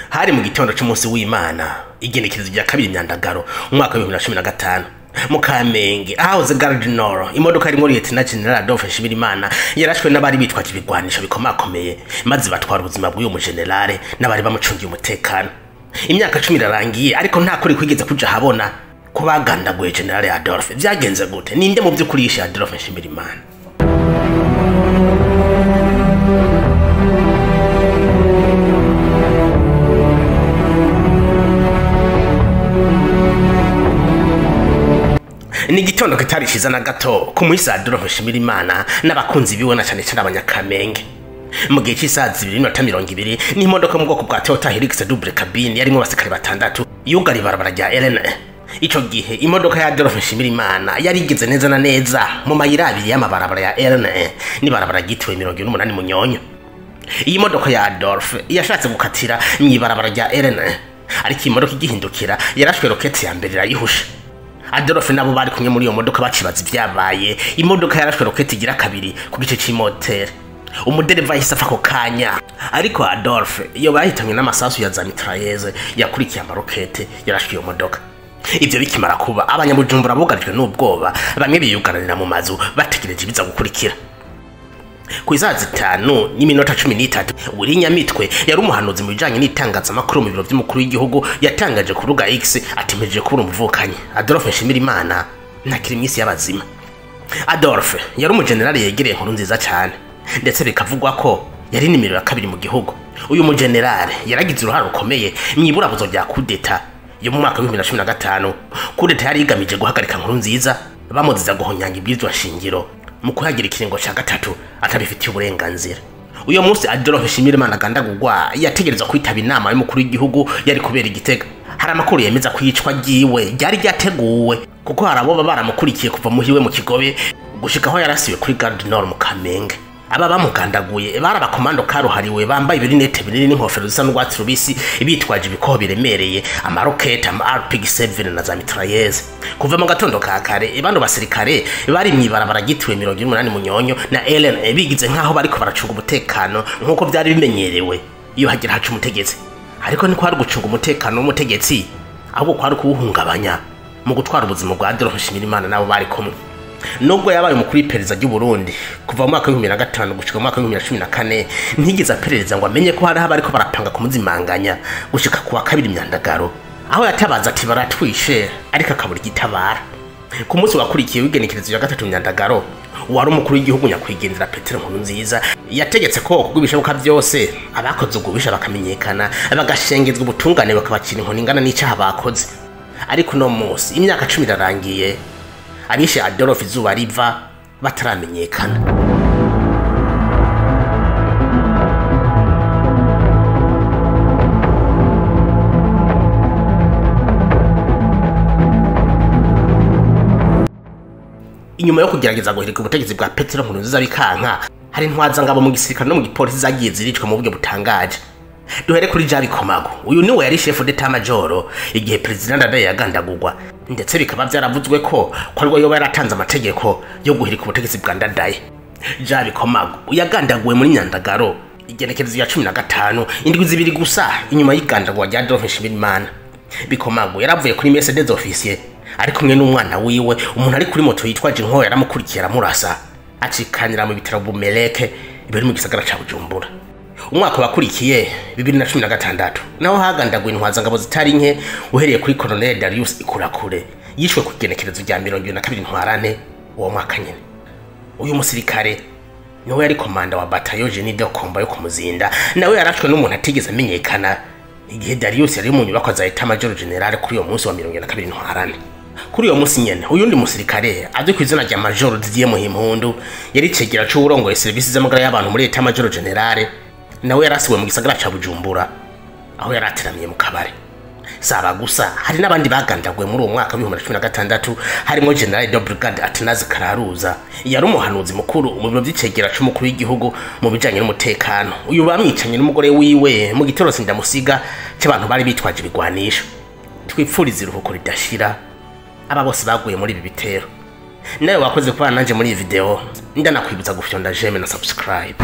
Hari mu gitondo c'umunsi w'Imana, igenekerezo rya 2 Myandagaro, umwaka wa 2015. Mu Kamenge, ahahoze Gare du Nord, imodoka irimwo Lieutenant General Adolphe Nshimirimana yarashwe n'abari bitwaje ibigwanisho bikomakomeye, maze batwara ubuzima bw'uyu mugenerale n'abari bamucungiye umutekano. Imyaka 10 irarangiye, ariko nta kuri kwigeze kuja habona ko bagandaguye General Adolphe. Vyagenze gute? Ninde mu vy'ukuri yishe Adolphe Nshimirimana? Ni igitondo kitari ciza na gato ku muhisi Adolphe Nshimirimana n'abakunzi biwe, na cane cane abanyakamenge. Mu gihe c'isaha 2:20 n'imodoka mu bwoko bwa Toyota Hilux double cabine yarimwo abasirikare batandatu yugara ibarabara rya LN. Ico gihe imodoka ya Adolphe Nshimirimana yari igeze neza na neza mu mayira abiri y'amabarabara ya LN n'ibarabara ryitiriwe 78 Munyonyo. Iyi modoka ya Adolphe yashatse gukatira mw'ibarabara rya LN, ariko iyi modoka igihindukira yarashwe roketi ya mbere irayihusha. Adolphe nabo bari kumwe muri iyo modoka bacibaza ivyabaye. Imodoka yarashwe roketi igira kabiri ku gice c'imoteri. Umudereva yahise afa ako kanya, ariko Adolphe iyo bahitanywe n'amasasu ya za mitrailleuses yakurikiye amarokete yarashwe iyo modoka. Ivyo bikimara kuba, abanyabujumbura bugarijwe n'ubwoba, bamwe biyugaranira mu mazu bategereje ibiza gukurikira. Ku isaha 5:13, Willy Nyamitwe yari umuhanuzi mu bijanye n'itangazamakuru mu biro vy'umukuru w'igihugu yatangaje ku rubuga X ati mpejeje kubura umuvukanyi Adolphe Nshimirimana ntakiri mw'isi y'abazima. Adolphe yari umugenerali yegereye inkuru nziza cane, ndetse bikavugwa ko yari nimero ya 2 mu gihugu. Uyu mugenerali yaragize uruhare rukomeye mw'iburabuzo rya kudeta yo mu mwaka wa 2015. Kudeta yari igamije guhagarika inkuru nziza bamuziza guhonyanga ibwirizwa shingiro mu kuhagira ikiringo ca 3 atabifitiye uburenganzira. Uyo munsi Adolphe Nshimirimana agandagurwa yategerezwa kwitaba inama y'umukuru w'igihugu yari kubera Igitega. Hari amakuru yemeza ko iyicwa ryiwe ryari ryateguwe, kuko hari abo baramukurikiye kuva muhiwe mu Kigobe gushika aho yarasiwe kuri Gare du Nord mu Kamenge. Aba bamugandaguye bari abakomando karuhariwe bambaye ibirinete binini n'inkofero zisa n'urwatsi rubisi, bitwaje ibikoho biremereye, amaroketi, ama RPG-7 na za mitrailleuses. Kuva mu gatondo ka kare, bano basirikare bari mw'ibarabara ryitiriwe 78 Munyonyo na LN bigize nkaho bariko baracunga umutekano nk'uko vyari bimenyerewe iyo hagira haca umutegetsi. Ariko ni kwari gucunga umutekano w'umutegetsi, ahubwo kwari kuwuhungabanya mu gutwara ubuzima bwa Adolphe Nshimirimana n'abo bari kumwe. Nubwo yabaye umukuru w'iperereza ry'u Burundi kuva mu mwaka wa 2005 gushika mu mwaka wa 2014, ntigeze aperereza ngo amenye ko hari abariko barapanga kumuzimanganya gushika kuwa 2 Myandagaro, aho yatabaza ati baratwishe, ariko akabura igitabara. Ku munsi wakurikiye w'igenekerezo ya 3 Myandagaro, uwari umukuru w'igihugu nyakwigendera Petero Nkurunziza yategetse ko kugwa ibishoboka byose abakoze ububisha bakamenyekana, bagashengezwa ubutungane, bakabacira inkoni ingana n'icaha bakoze. Ariko no munsi imyaka 10 irarangiye abishe Adolphe izuba riva bataramenyekana. Inyuma yo kugerageza guhirika ubutegetsi bwa Petero Nkurunziza bikanka, hari intwazangabo mu gisirikare no mu gipolisi zagiye ziricwa mu buryo butangaje. Duhere kuri Jean Bikomagu. Uyu niwe yari chef d'état major igihe President Ndadaye yagandagurwa, ndetse bikaba vyaravuzwe ko ariko yoba yaratanze amategeko yo guhirika ubutegetsi bwa Ndadaye. Jean Bikomagu yagandaguwe muri Myandagaro igenekerezo ya 15, indwi zibiri gusa inyuma y'igandagurwa rya Adolphe Nshimirimana. Bikomagu yaravuye kuri Mercedes officier ari kumwe n'umwana wiwe, umuntu ari kuri moto yitwaje inkoho yaramukurikiye aramurasa, acikanira mu bitaro Bumeleke biri mu gisagara ca Bujumbura. Umwaka wakurikiye 2016 naho hagandaguwe intwazangabo zitari nke, uhereye kuri Colonel Darius Ikurakure yishwe ku igenekerezo rya 22 Ntwarante uwo mwaka nyene. Uyu musirikare niwe yari komanda wa bataillon Génie de Combat yo kumuzinda, nawe yarashwe n'umuntu atigeze amenyekana igihe Darius yari mu nyubako za Etat Major General kuri uyo munsi wa 22 Ntwarante. Kuri uyo munsi nyene uyundi musirikare azwi ku izina rya Major Didier Muhimpundu yari cegera c'uwurongoye serivisi z'amagara y'abantu muri Etat Major General, nawe yarasiwe mu gisagara ca Bujumbura aho yarateramiye mu kabare. Saba gusa hari n'abandi bagandaguwe muri uwo mwaka wa 2016, harimo General de Brigade Atanaze Kararuza yari umuhanuzi mukuru mu biro vy'icegera c'umukuru w'igihugu mu bijanye n'umutekano. Uyu bamwicanye n'umugore wiwe mu gitero sindamusiga c'abantu bari bitwaje ibigwanisho. Twipfuriza iruhuko ridashira aba bose baguye muri ibi bitero. Nawe wakoze kubana nanje muri iyi video, ndanakwibutsa gufyonda j'aime na subscribe.